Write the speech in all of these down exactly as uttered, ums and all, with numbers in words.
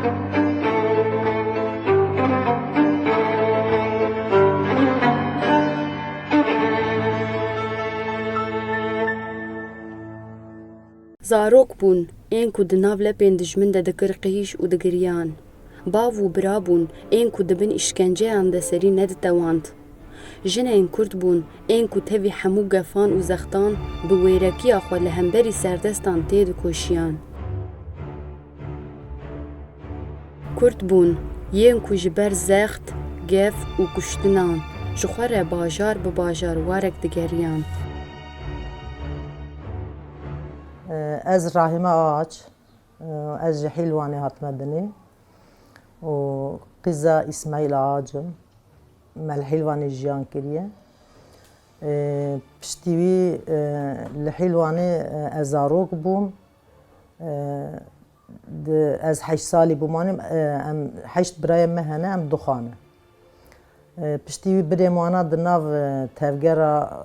Zarok bûn, ên ku di nav lepên dijmin de dikir qîj û digiriyan. Bav û bira bûn, ên ku di bin îşkenceyan de serî neditewand. Jinên Kurd bûn, ên ku tevî hemû gefan û zextan bi wêrekiya xwe li hemberî serdestan têdikoşiyan. Kurd bûn, yên ku ji ber zext, gef û kuştinan ji xwe re bajar bi bajar warek digeriyan. Ez Rahîme Ağaç, ez ji Hîlwanê hatime dinê û qîza Îsmaîl Ağac im. Me li Hîlwanê jiyan kiriye. Piştî wî, li Hîlwanê ez zarok bûm. Di, ez heşt salî bûm, em, em heşt birayê me hene, em du xan in. E, piştî wî birê me wana di nav, e, tevgera,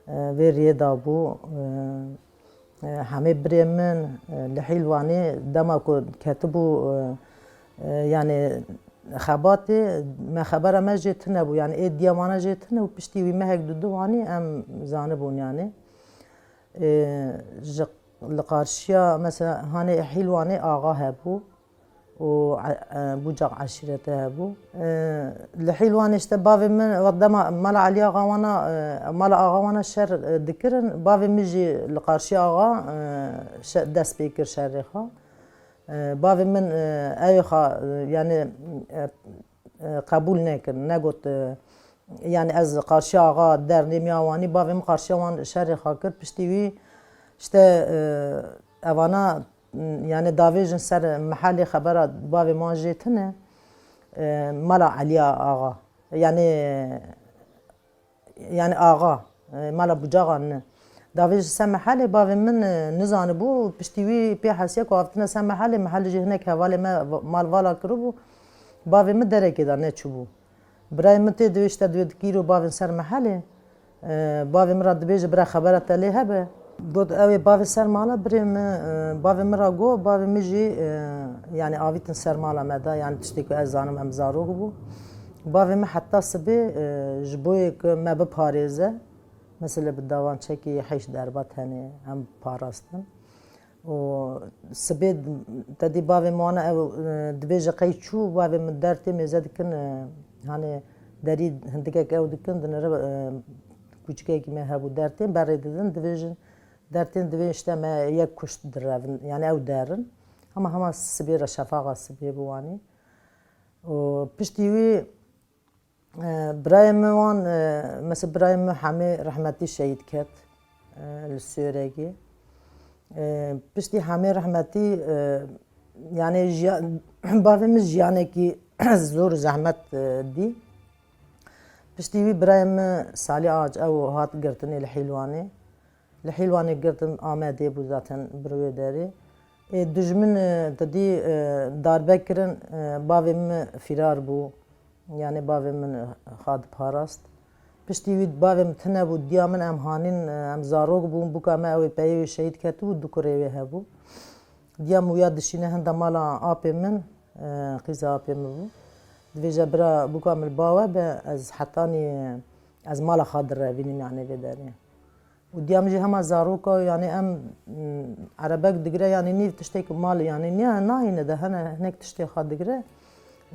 e, e, vê riyê de bû. E, e, hemê birê min, e, li Hîlwanê dema ku ketibû, e, e, yanî xebatê, me xebera me jê tune bû. Yanî ê diya wana jê tune û piştî wî mehek du du wanî em zanibûn yanî. E, ji, li qarşiya, mesela, hanê Hîlwanê axa hebû û e, e, Bucak eşîrete hebû. E, li Hîlwanê işte bavê min, wek dema mala Elî Axa wana, e, mala axa wana şer, e, dikirin, bavê min jî li qarşiya axa, e, şe-, dest pê kir şerê xwe. E, bavê min, e, ew ê xwe, e, yanî, e, e, qebûl nekir, negot, e, yanî ez qarşiya axa dernêm ya wanî, bavê min qarşiya wan şerê xwe kir. Piştî wî işte, e, evana, m, yanî davêjin ser mehelê xebera bavê wan jê tune, e, mala Eliya Axa. Yanî, yanî axa, e, mala Bucaxa ne. Davêjin ser mehelê bavê min, e, nizanibû, piştî wî pê hesiya ku avtine ser mehelê, mehelê jî hinek hevalê me va-, mal vala kiribû. Bavê min derekê de neçûbû. Birayê min tê divê işte divê dikîro bavên ser mehelê. E, bavê min re dibêje, bira xebera te lê hebe. Got, ew ê bavê ser mala birê min, e, bavê min re got, bavê min jî, e, yanî avîtin ser mala me de, yanî tiştê ku ez zanim em zarok bû. Bavê min heta sibê, e, ji bo yê ku me biparêze, mesela bi dawançekî heşt derba tenê em parastin. Û sibê te dî bavê min wana ew, e, dibêje qey çû, bavê min dertê mêze dikin, e, hanê derî hindikek ew dikin, dinire, e, kûçikekî me hebû dertên berê didin, dibêjin dertên divê işte me yek kuşt direvin, yanî ew derin. Hema hema sibê re şefaxa sibê bi wanî. Û piştî wî E, birayê min wan, e, mesela birayê min Hemê rehmetî şehîd ket, e, li Sûregê. E, piştî Hemê rehmetî, e, yanî jiya-, bavê min jiyanekî zor û zehmet, e, dî. Piştî wî birayê min Salî Ağaç ew hat girtinê li Hîlwanê. Li Hîlwanê girtin Amedê bû zaten bir wê derê. Ê, dijmin, e, te dî, e, darbe kirin, e, bavê min firar bû. Yanî bavê min, e, xwe diparast. Piştî wî bavê min tune bû, diya min em hanîn, e, em zarok bûn, bûka me ew ê peyê wê şehîd ketibû, du kurê wê hebû. Diya min wîya dişîne hinda mala apê min, e, qîza apê min bû. Divêje bira bûka min li ba we be, ez hetanî, e, ez mala xwe direvînim, yanî vê derê. Û diya min jî hema zaroka, yanî em, m, erebek digire, yanî nîv tiştek mal, yanî niha nahîne de hene hinek tiştê xwe digire.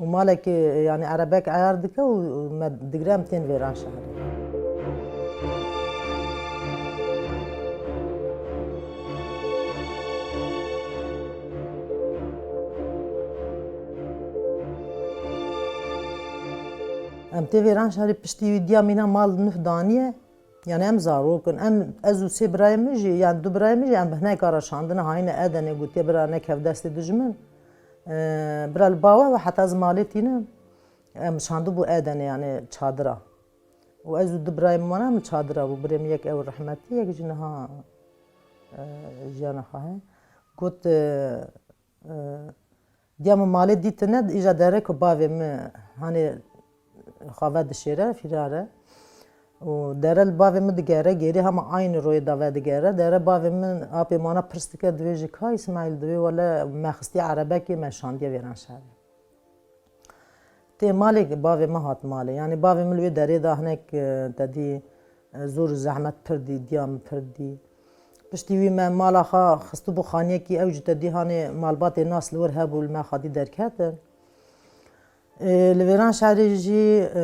Û malekê, yanî erebek eyar dike û, û me digire em tên Vêranşehrê. Em tê Vêranşehrê piştî wî diya mîna mal nuh daniye. Yanî em zarok in. Em, ez û sê birayê min jî, yanî du birayê min jî em bi hineka re şandine hayîne Edenê, gotiye bira nekev destê dijmin. E, bira li ba we ve heta ez malê tînim. Em şandibû Edenê, yanî çadira. Û ez û du birayê min wana min çadira bû. Birê min yek ew rehmetî, yek jî niha, e, jiyana xwe heye. Got, e, e, Diya min malê dîtine, îja dere ku bavê min hanê xwe vedişêre, fîrar e. û dere li bavê min digere, gêrî hema aynî royê de vedigere. Dere bavê min apê mana pirs dike, divê ji ka Îsmaîl, divê wele me xistiye erebekê me şandiye Vêranşarê. Tê malê bavê min hat malê. Yanî bavê min li wê derê de hinek, e, te dî, e, zor û zehmet pir dî, diya min pir dî. Piştî wî me mala xwe xistibû xaniyekî, ew jî te dî hanê malbatê nas li wir hebû, li me xwedî derketin. E, li Vêranşarê jî, e,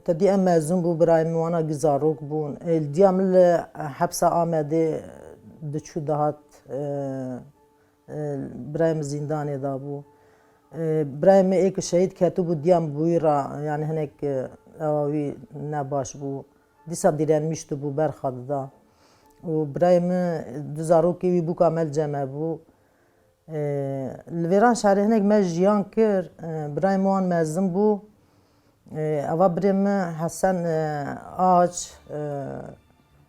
te dî em mezin bû, birayê min wana gî zarok bûn. E, li diya min li hepsa Amedê diçû dihat, e, e, birayê min zîndanê de bû. E, birayê min ê ku şehîd ketibû diya min bi wî re, yanî hinek, e, ewa wî ne baş bû. Dîsa direnmîştibû, berxa dida. Û birayê min du zarokê wî bûka me li cem me bû. E, li Vêranşarê hinek me jiyan kir, e, birayê min wan mezin bû. E, eva birê min Hesen, e, Aç, e,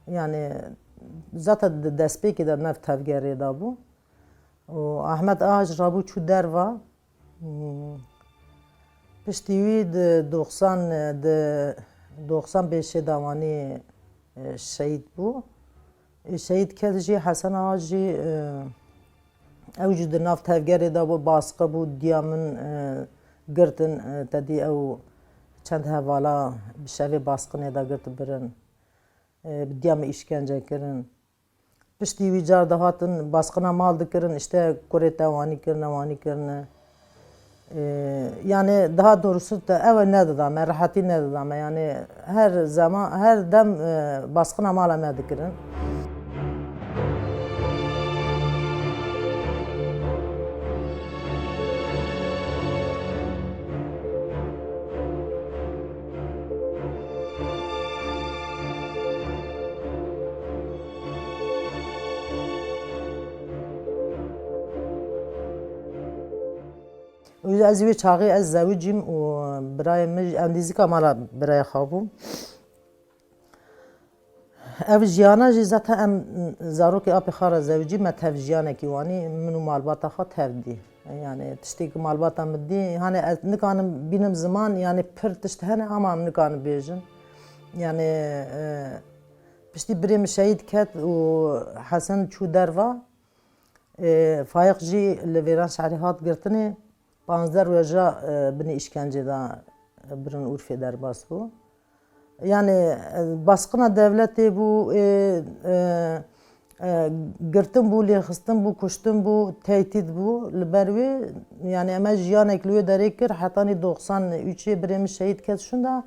yanî zaten di destpêkê de me tevgerê de bû. Û Ahmet Aç rabû çû derva. Hmm. Piştî wî di doxsan, di doxsan pêşê dawanî, e, şehîd bû. E, şehîd ket jî, Hesen Ağa jî, e, ew jî di nav tevgerê de bû, basqe bû, diya min, e, girtin, e, te dî ew çend hevala bi şevê basqinê de girt birin. E, bi diya min îşkence kirin. Piştî wî car dihatin, basqina mal dikirin, işte kurê te wanî kirine, wanî kirine. Ee, yani daha doğrusu te ew nedida me, rehetî nedida me. Yani her zaman, her dem, e, basqina mala me dikirin. Û ez wê çaxê ez zewicîm û birayê min jî, em nêzîka mala birayê xwe bû. Ev jiyana jî zaten em zarokê apê xwe re zewicî, me tev jiyanekî wanî, min û malbata xwe tev dî. Yani tiştê ku malbata min dî, hani ez nikanim bînim ziman, yani pir tişt hene ama em nikanim bêjin. Yani, e, piştî birê min şehîd ket û Hesen çû derva, e, Fayiq jî li Vêranşarê hat girtinê. Panzdeh roja, e, binê îşkencê de, e, birin Urfê derbas bû. Yani, e, basqina dewletê bû, e, e, e, girtin bû, lêxistin bû, kuştin bû, tehdît bû. Li ber wê, yani, em jiyanek li wê derê kir, hetanî doxsan û üçê birê min şehîd ket şûnda,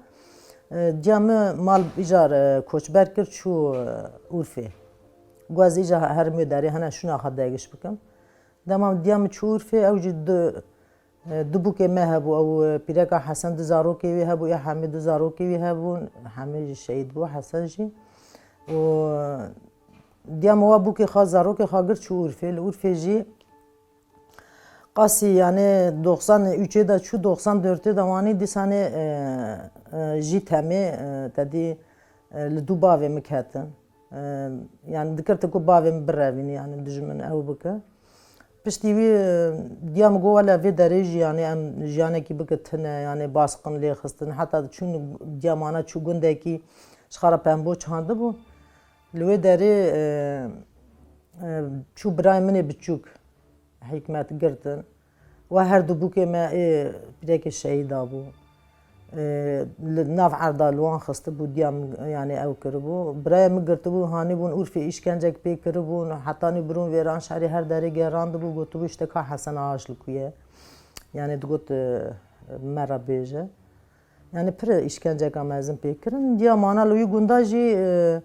e, diya min mal îcar, e, koçber kir, çû, e, Urfê. Got ez îcar herim wê derê, hene şûna xwe degiş bikim. Dema diya min çû Urfê, ew jî du, e, du bûkê me hebû. Ew, e, pîreka Hesen du zarokê wî hebû, ê Hemê du zarokê wî hebûn. Hemê jî şehîd bû, Hesen jî. Û diya min wa bûkê xwe, zarokê xwe girt çû Urfê. Li Urfê jî qasî, yani doxsan üçê de çû, doxsan dörtê de wanî dîsanê, e, e, jî temê, e, te dî, e, li dû bavê min ketin. E, yani dikirti ku bavê min birevînî, yani dijmin ew bike. Piştî wî, e, diya min got, wele vê derê jî, yani em jiyanekî bike tune, yani basqin lê xistin. Heta çûn diya mana çû gundekî ji xwe re pembo çandibû. Li wê derê, e, e, çû birayê min ê biçûk Hikmet girtin. We her du bûkê me ê pîrekê şehîda bû. Ê, li nav erda li wan xistibû, diya min, yani ew kiribû. Birayê min girtibû, hanîbûn Urfê, îşkencek pê kiribûn. Hetanî birûn Vêranşarê her derê gerandibû, gotibû, işte ka Hesen Ağa ji li ku ye. Yani digot, e, me re bêje. Yani pir îşkenceka mezin pê kirin. Diya mana li wî gunda jî, e,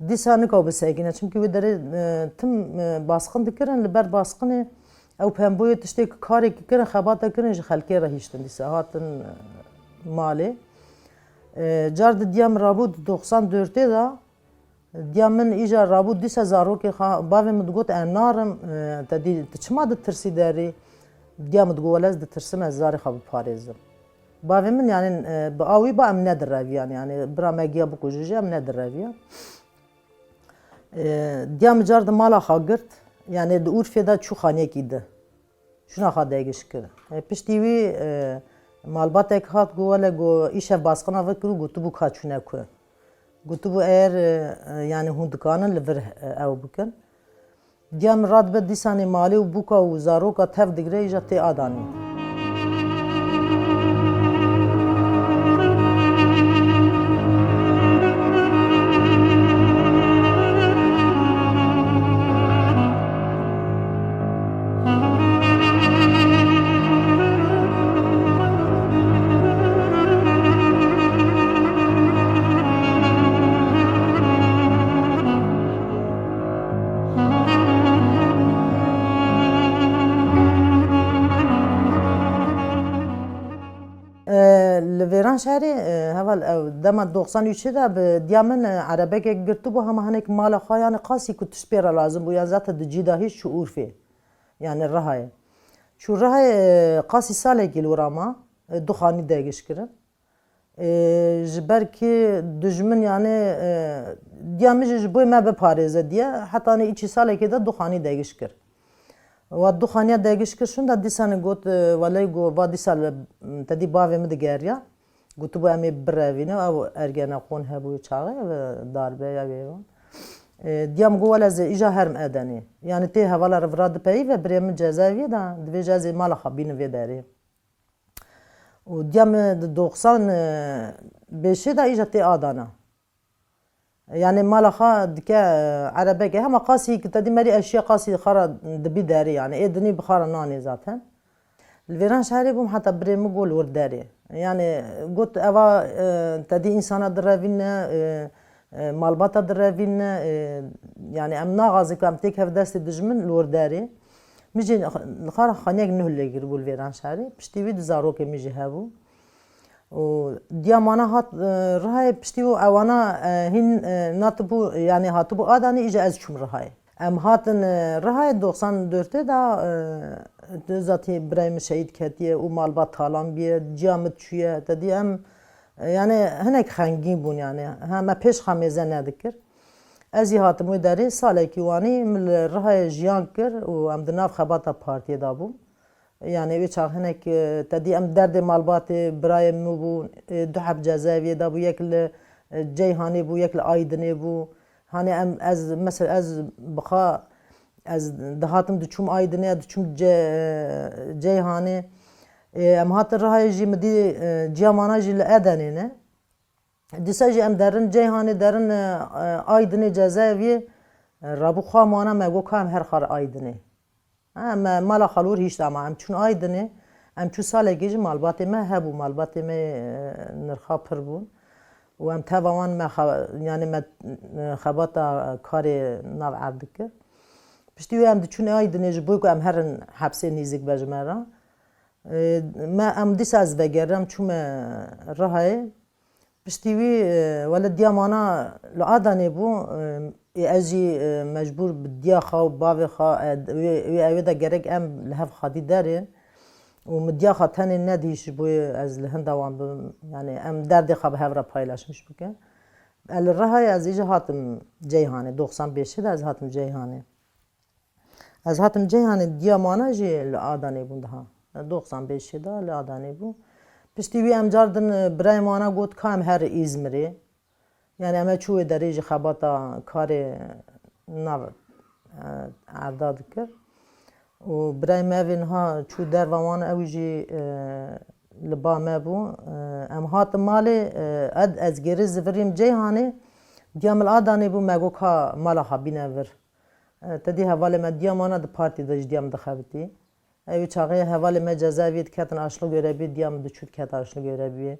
dîsa nikewt bisekîne. Çimkî wê derê, e, tim, e, basqin dikirin, li ber basqinê ew pemboyê tiştê ku karekî kirin, xebata kirin, ji xelkê re hiştin dîsa. Hatin, e, malê. E, car di diya min rabû di doxsan dörtê de, diya min îcar rabû dîsa zarokê xwe, bavê min digot, ez narim, e, te dî, tu çima ditirsî derê? Diya min digot, wele ez ditirsim, ez zarê xwe biparêzim. Bavê min, yani, e, bi awî ba em nedireviyan, yani, bira me giya bikuje jî em nedireviyan. E, diya min car di mala xwe girt, yani, di Urfê de çû xaniyekî di. Şûna xwe degiş kir. E, piştî wî, e, malbatek hat, got, wele, got, îşev basqina vekir û gotibû ka çûne ku. Gotibû, eger, e, yani hûn dikanin li vir, e, ew bikin. Diya min radibe dîsanê malê û bûka û zaroka tev digire, îja tê adanê. E, li Vêranşehirê, e, heval ew dema doxsan û üçê de bi diya min, e, erebekek girtibû, hema hinek mala xwe, yani qasî ku tişt pê re lazim bû, yan zaten di cî de hîç çû Urfê, yani Rihayê. Çû Rihayê, e, qasî salekî li wir ma, e, du xanî degiş kirin. E, ji ber kî dijmin, yani, e, diya min jî ji bo me biparêze diye, hetanî îçî salekê de du xanî degiş kir. Wa du xaniya degiş kir, şûnda dîsanê got, e, welê got, va dîsa li, te dî bavê min digeriya. Gotibû, em ê birevîne, ew ergenekon hebû çaxê, ev darbeya wê wan. E, diya min got, wele ez ê îja herim Edenê. Yani tê hevala re vira dipeyî ve birê min cezaeviyê de, divê ji ez ê mala xwe bînim vê derê. Û diya min di doxsan, e, beşê de îja tê adana. Yani mala xwe dike, e, erebeke. Hema qasî ki te dî merî eşya qasî xara dibî derê yani. Ê dinî bi xara nanê zaten. Li Vêranşehirê bûm, heta birê min got li wir derê. Yani got eva, e, te dî însana direvîne, e, e, malbata direvîne, e, yani em naxwazin ku em têk hev destê dijmin li wir derê. Min jî xara xaniyek nuh lê kiribû li Vêranşehirê. Piştî wî du zarokê min jî hebû. Û diya mana hat, e, Rihayê piştî û ewana, e, hîn, e, natibû, yani hatibû adanî, îja ez çûm Rihayê. Em hatin, e, Rihayê doxsan dörtê de, e, zatî birayê min şehîd ketiye û malbat talan biye, ciya min çûye. Te dî em, e, yani hinek xengîn bûn yani. Ha, me pêş xwe mêze nedikir. Ez jî hatim wê derê, salekî wanî min li Rihayê jiyan kir û em di nav xebata partiyê de bûn. Yani wê çax hinek, e, te dî em derdê malbatê birayê min bûn, e, du heb cezaeviyê de bû, yek li, e, Ceyhanê bû, yek li Aydinê bû. Hani em, ez, mesela ez bi xwe, ez dihatim diçûm Aydinê, diçûm Ce-, Ceyhanê. E, em hatin Rihayê jî min dî, e, ciya mana jî li Edenê ne. Dîsa jî em derin Ceyhanê, derin, e, e, Aydinê cezaeviyê, e, rabû xwe mana me got ka em her xar Aydinê. Ha, me mala xalûr hîşt ama em çûn Aydinê, em çû salekê jî malbatê me hebû, malbatê me, e, nirxa pir bûn. Û em teva wan me xe-, yani me, e, xebata karê nav erd dikir. Piştî wê em diçûn Aydinê ji bo ku em herin hepsê nîzik be ji me re. E, me em dîsa ez vegerim çûme Rihayê. Piştî wî, e, wele diya mana li Adanê bû, e, ê ez jî, e, mecbûr bi diya xwe û bavê xwe, e, wê, wê ewê de gerek em li hev xwedî derê û min diya xwe tenê nedî ji bo ez li hinda wan bim, yani em derdê xwe bi hev re paylaşmiş bikin. E, li Rihayê ez îja hatim Ceyhanê, doxsan beşê de ez hatim Ceyhanê. Ez hatim Ceyhanê, diya mana jî li Adanê bûn daha. Doxsan beşê de li Adanê bû. Piştî wî em car din, e, birayê mana got ka em her Îzmirê. Yani em ê çû wê derê jî xebata karê nav, e, erda dikir. Û birayê me evê niha çû derva wan, ew jî, e, li ba me bû. E, em hatin malê, e, ed-, ez gêrê zivirîm Ceyhanê. Diya min li Adanê bû, me got ka mala xwe bîne vir. E, te dî hevalê me diya mana di partî de ji diya min dixebitî. Ew çaxê hevalê me cezaeviyê diketin aşlo görevi, diya min diçû diket aşlo görevi.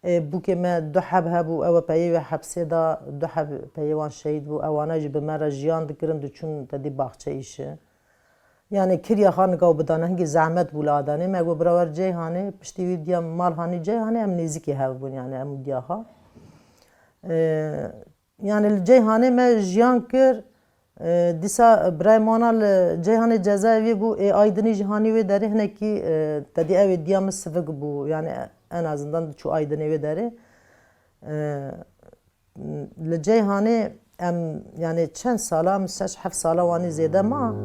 E, bûkê me du heb hebû, ew peyê wê hepsê de du heb peyê wan şehîd bû. Ewana jî bi me re jiyan dikirin, diçûn te dî baxçe îşi. Yani kiriya xwe nika û bidane, hingî zehmet bû li Adanê. Me got bira wer Ceyhanê, piştî wî diya mal hanî Ceyhanê, em nêzîkî hev bûn yani em û diya xwe. E, Yani li Ceyhanê me jiyan kir. E, dîsa birayê mana li Ceyhanê cezaeviyê bû, ê Aydinî jî hanî wê derê hinekî, e, te dî ew ê diya min sivik bû. Yani en azından diçû Aydinê wê derê. E, li Ceyhanê em, yani çend sala, min şeş heft sala wanî zêde ma.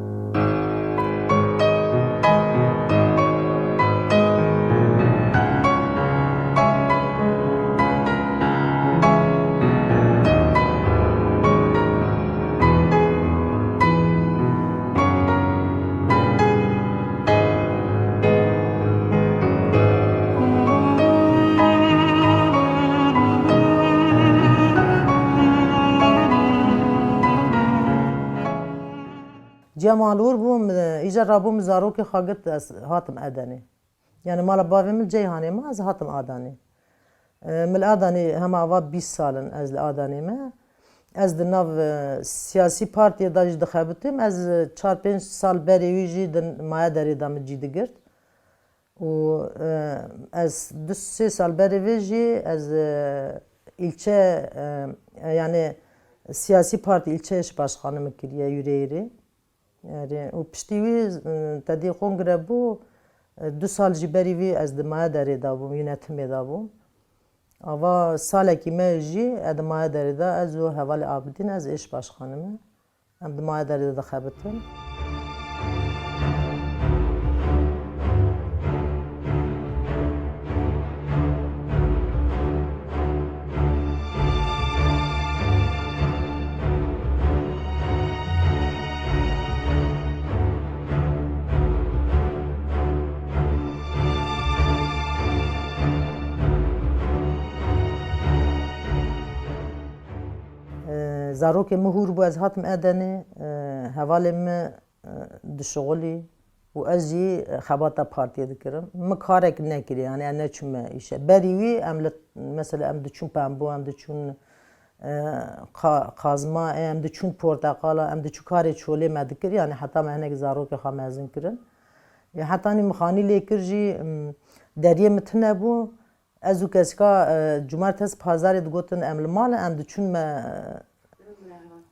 Ya malûr bûm, îcar rabûm zarokê xwe girt ez hatim Edenê. Yani mala bavê min Ceyhanê ma, ez hatim Adanê. E, min li Adanê hema ava bîst sal in ez li Adanê me. Ez di nav, e, siyasî partiyê de jî dixebitim. Ez, e, çar pênc sal berê wî jî di Mayaderê de min cî digirt. Û, e, ez du sê sal berê vê jî ez, e, îlçe, e, yani siyasî partî îlçe eş başkanı min kiriye Yüreğirê. Erê, û piştî wî, e, tedî kongre bû, e, du sal jî berî vî ez di Mayaderê de bûm, yönetimê de bûm. Ava salekî me jî e di Mayaderê de ez û hevalê Abidîn ez êş başxanim e. Em di Mayaderê de dixebitin. Zarokê min hûr bû, ez hatim Edenê, hevalê min dişixulî û ez jî xebata partiyê dikirim. Min karek nekiriye, yani ez neçûme îşe. Berî wî em li, mesela em diçûn pembû, em diçûn, e, qa-, qazma, e, em diçûn porteqala, em diçûn karê çolê me dikir, yani heta me hinek zarokê xwe mezin kirin. Ya hetanî min xanî lê kir jî, m, deriyê min tune bû. Ez û kesika, e, cumartes pazarê digotin em li mal in, em diçûn me,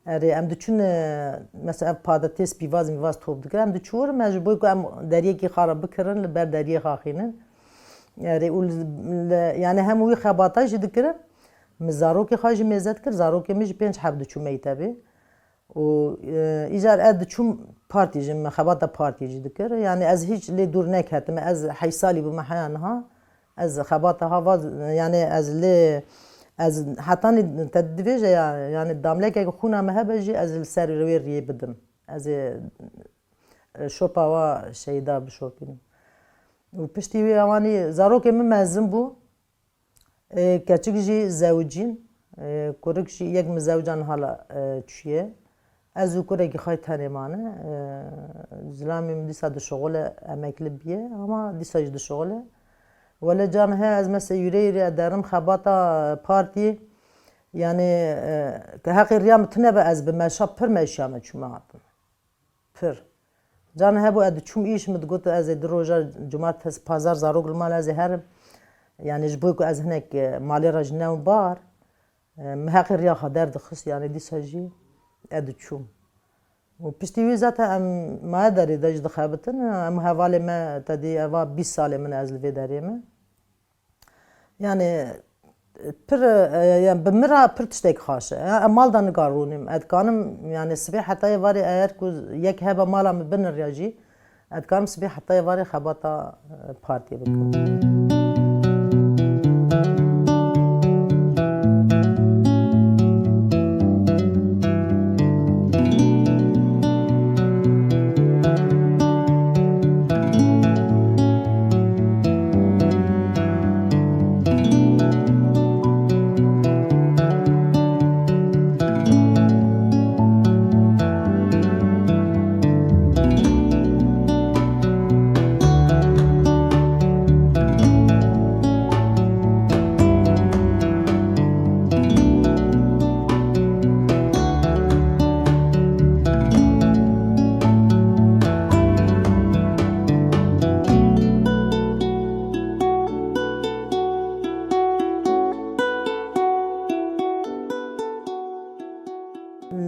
erê, em diçûn, e, mesela ev patates pîvaz mîvaz top dikir, em diçûn, me ji bo ku em deriyekî xwe re bikirin, li ber deriyê xwe axînin. Erê, û li, li, yani hem wî xebata jî dikirin, min zarokê xwe jî mêze dikir, zarokê min jî pênc heb diçû mektebê. Û, e, îcar ez diçûm partî jî, min xebata partî jî dikir. Yani ez hîç lê dûr neketime. Ez heşt salî bûme heya niha. Ez xebata ha va, yani ez lê, ez hetanî te divêje ya, yani damlekek xûna me hebe jî ez li ser wê riyê bidim. Ez ê, e, şopa wa Şehîda bişopînim. Û piştî wê ewanî zarokê min mezin bû. E, keçik jî zewicîn, e, kurik jî yek min zewcan hala, e, çûye. Ez û kurekî xwe tenê mane. E, zilamê min dîsa dişixule, emekli biye, ama dîsa jî dişixule. Wele can he, ez mesela Yüreğirê derim xebata partî, yani, e, ke heqê riya min tune be ez bi meşa pir meşiya me çûme hatim. Pir. Can hebû ez diçûm îş, min digot ez ê du roja cumartes, pazar zarok li mal ez ê herim. Yani ji bo ku ez hinek, e, malê re ji new bar, e, min heqê riya xwe derdixist, yani dîsa jî ez diçûm. Û piştî wî zaten em Mayaderê de jî dixebitin, em hevalê me te dî eva bîst salê min ez li vê derê me. Yani, pir, e, yani bi min re pir tiştek xaş e. Ya, em mal de nikarûnim. Ez dikanim, yani sibê heta êvarê eger ku yek hebe mala min biniriya jî, ez dikanim sibê heta êvarê xebata, e, partiyê bikim.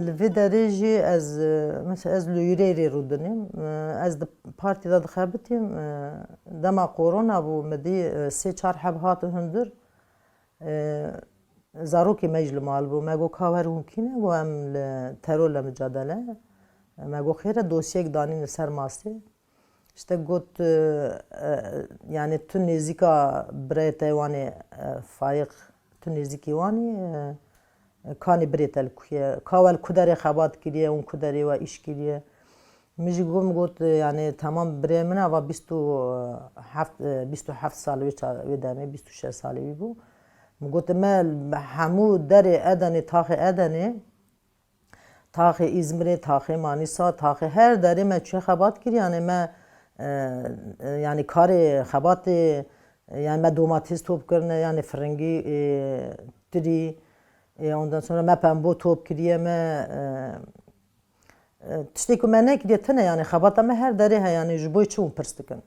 Li vê derê jî ez, e, mesela ez li Yüreğirê rûdinêm. E, ez di partî de dixebitîm. E, dema korona bû, min dî, e, sê çar heb hatin hundir. E, zarokê me jî li mal bû. Me got, "Ka wer hûn kî ne?" Got, "Em li teror le mücadele." Me got, "Xêr e, dosyeyek danîn li ser masê." İşte got, e, e, yani tu nêzîka birayê te wan ê, e, Faîq, tu nêzîkî wan î, e, kanî birê te li ku ye? Ka we li ku derê xebat kiriye, hûn ku derê we îş kiriye? Min jî got, min got, e, yani tamam birê min ava bîst û heft, e, bîst û heft salî wê ça-, wê demê, bîst û şeş salî wî bû. Min got, me hemû derê Edenê, taxê Edenê, Taxê Îzmirê, taxê Manîsa, taxê her derê me çûye xebat kiriye. Yanê me, e, e, yanê karê xebatê, e, yanê me domates top kirine, yanê firingî, e, tirî, e, ondan sonra me pembo top kiriye, me, e, e, tiştê ku me nekiriye tune, yanê xebata me her derê heye, yanê ji bo çi hûn pirs dikin?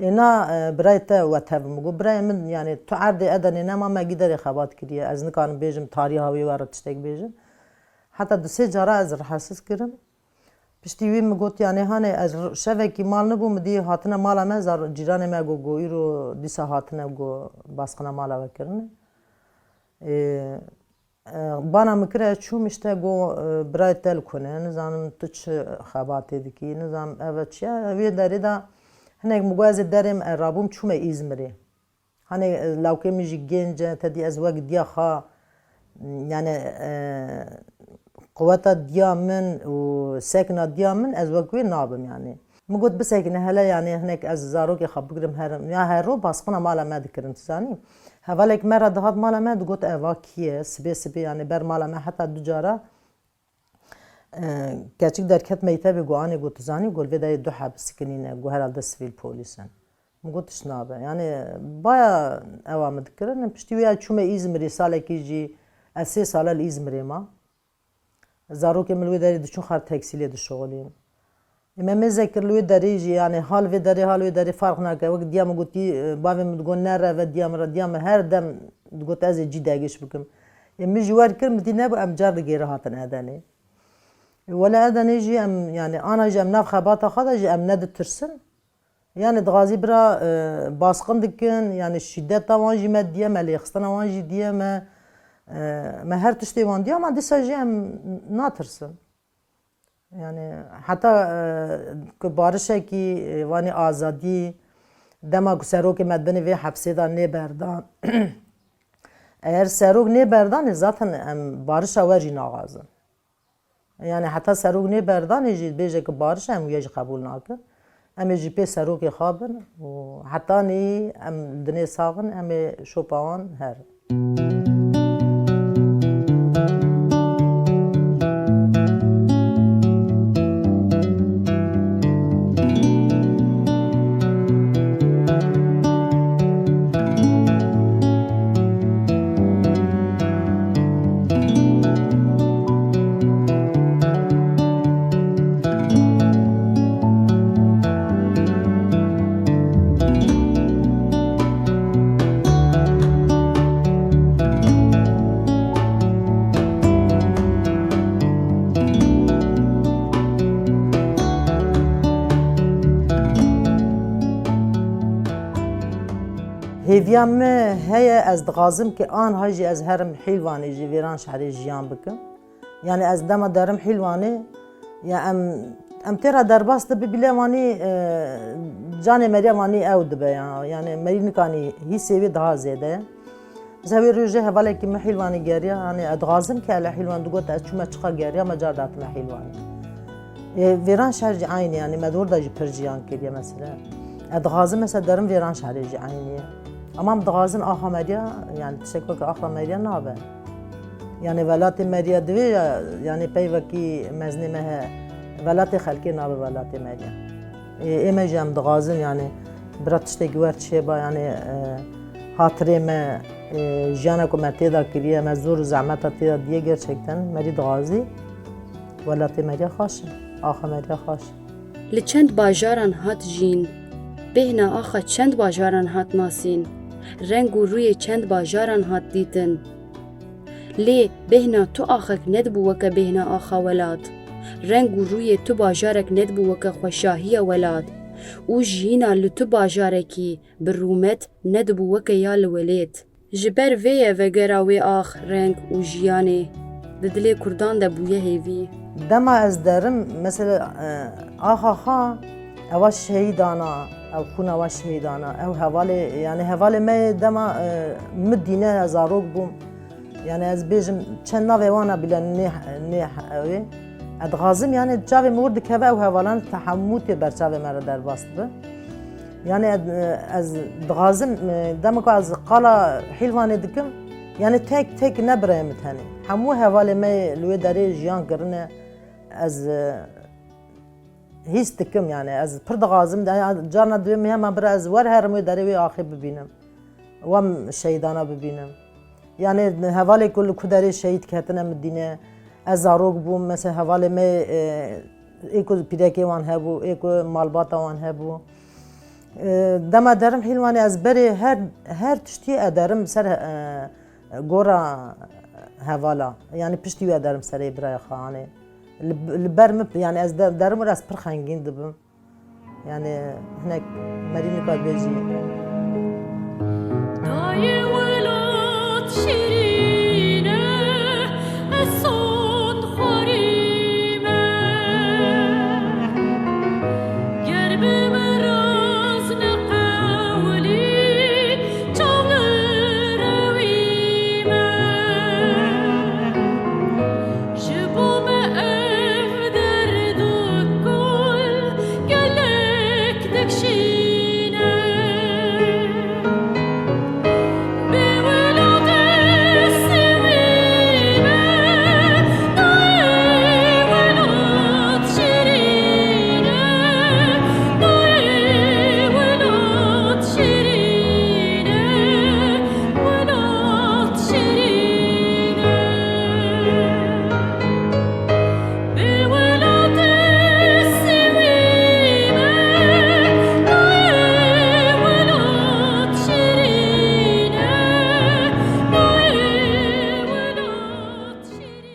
Ê na, e, birayê te we tev min got, birayê min, yanê tu erdê Edenê nema, me gî derê xebat kiriye. Ez nikarim bêjim, tariha wê we re tiştek bêjim. Heta du sê cara ez rehetsiz kirim. Piştî wî min got, yanê hanê ez r-, şevekî mal nibûm, min dî hatine mala me, zar-, cîranê me got, got, îro dîsa hatine, got, basqina mala we kirine. Ê, e, bana min kire, ez çûm, işte, got, e, birayê te li ku ne, nizanim tu çi xebatê dikî, nizanim ev çi ye. Wê derê de hinek min got, ez ê derê min rabûm, çûme Îzmirê. Hanê, e, lawkê min jî gênc e, te dî ez wek diya xwe, yani, e, quweta diya min û sekna diya min, ez wek wê nabim, yani. Min got, bisekine hele, yani, hinek ez zarokê xwe bigirim herim. Ya her ro basqina mala me dikirin, tu zanî. Hevalek me re dihat mala me, digot, eva kî ye? Sibê, sibê, yani, ber mala me heta du cara, e, keçik derket mektebê, got, anê, got, tu zanî, got, vê derê du heb sikinîne, got, herhalde sivîl polîs in. Min got, tişt nabe. Yani, baya ewa min dikirin. Piştî wê ez çûme Îzmirê, salekî jî, ez sê sale li Îzmirê ma. Zarokê min li wê derê diçûn xar tekstîlê dişixulîn. Ê me mêze kir li wê derê jî, yani hal vê derê, hal wê derê farq nake. Wek diya min gotî, e, bavê min digot, nere ve diya min re, diya min her dem digot, ez ê cî degiş bikim. Ê min jî wer kir, min dî nebû, em car digêre hatin Edenê. Ê wele Edenê jî em, yani ana jî em nav xebata xwe de jî em neditirsin. Yani dixwazî bira, e, basqin dikin, yani şîdeta wan jî me diye, me lêxistina wan jî diye, me, e, me her tiştê wan diye, ama dîsa jî em natirsin. Yani heta, e, ku barişekî, e, vanî azadî, dema ku serokê me di binê vê hepsê de nê berdan. Eger serok nê berdanê, zaten em barişa we jî naxwazin. Yani heta serok nê berdanê jî bêje ku bariş e, em wî jî qebûl nakin. Em ê jî pê serokê xwe bin û hetanî em li dinê sax in, em ê şopa wan herin. Hêviya me heye, ez dixwazim ki anha jî ez herim Hîlvanê jî, Vêranşehirê jiyan bikim. Yani ez dema derim Hîlvanê, ya em, em tê re derbas dibin bile vanî, e, canê meriya vanî ew dibe ya. Yani merî nikanî hîsê wê daha zêde ye. Mesela wê rojê hevalekî min Hîlvanê geriya, hani ez dixwazim ki hele Hîlvan digot ez çûme çiqa geriya, me car datime Hîlvanê. Ê, Vêranşehir jî aynî, yani me dor da jî pir jiyan kiriye mesela. Ez dixwazim mesela derim Vêranşehirê jî aynî ye. Ama em dixwazin axa meriya, yani tiştek weke axa meriya nabe. Yani welatê meriya divê ya, yani peyvekî mezinê me he, welatê xelkê nabe welatê meriya. Ê, ê me jî em dixwazin, yani bira tiştekî wer çêba, yani, e, hatirê me, e, jiyana ku me tê de kiriye, me zor û zehmeta tê de diye, gerçekten merî dixwazî welatê meriya xweş e, axa meriya xweş e. Li çend bajaran hat jîn, bêhna axa çend bajaran hat nasîn, reng û rûyê çend bajaran hat dîtin. Lê bêhna tu axek nedibû weke bêhna axa welat. Reng û rûyê tu bajarek nedibû weke xweşahiya welat. Û jiyîna li tu bajarekî bi rûmet nedibû weke ya li welêt. Ji ber vê ye vegera wê ax, reng û jiyanê di dilê Kurdan de bûye hêvî. Dema ez derim, mesela, e, axa xwe, ewa şehîdana, ew xûna we şehîdana, ew hevalê, yani hevalê me yê dema, e, min dîne, ez zarok bûm. Yani ez bêjim, çend navê wana bile nê, nê, ew ê. Ez dixwazim, yani çavê min wir dikeve ew hevalan te hemû tê ber çavê me re derbas dibe. Yani ez, ez dixwazim, dema ku ez qala Hîlvanê dikim, yani tek tek ne birayê min tenê. Hemû hevalê me yê li wê derê jiyan kirine. Ez, e, hîs dikim, yani ez pir dixwazim, de, ya, carna divê min hema bira ez wer herim wê derê wê axê bibînim. Wem şehîdana bibînim. Yani hevalê ku li ku derê şehîd ketine min dîne. Ez zarok bûm, mesela hevalê me, e, ê ku pîrekê wan hebû, ê ku malbata wan hebû. E, dema derim hîlwanê ez berê her, her tiştî ederim ser, e, gora hevala. Yani piştî wî ederim serê biraya xwe anê. Li, li ber min, yani ez de, derim wir ez pir xengîn dibim. Yani hinek merî nika dibêjî. Dayê welat şirîn e, ez sond xwarî me. Ger bi min raz neqewlî, çaw li rewî me. Ji bo me ev derd û kul gelek dikşîne. Bê welat ez sivî me, nayê welat şirîn e, nayê welat şirîn e. Welat şirîn e, bê welatê sivî me, nayê welat şirîn e, nayê welat şirîn.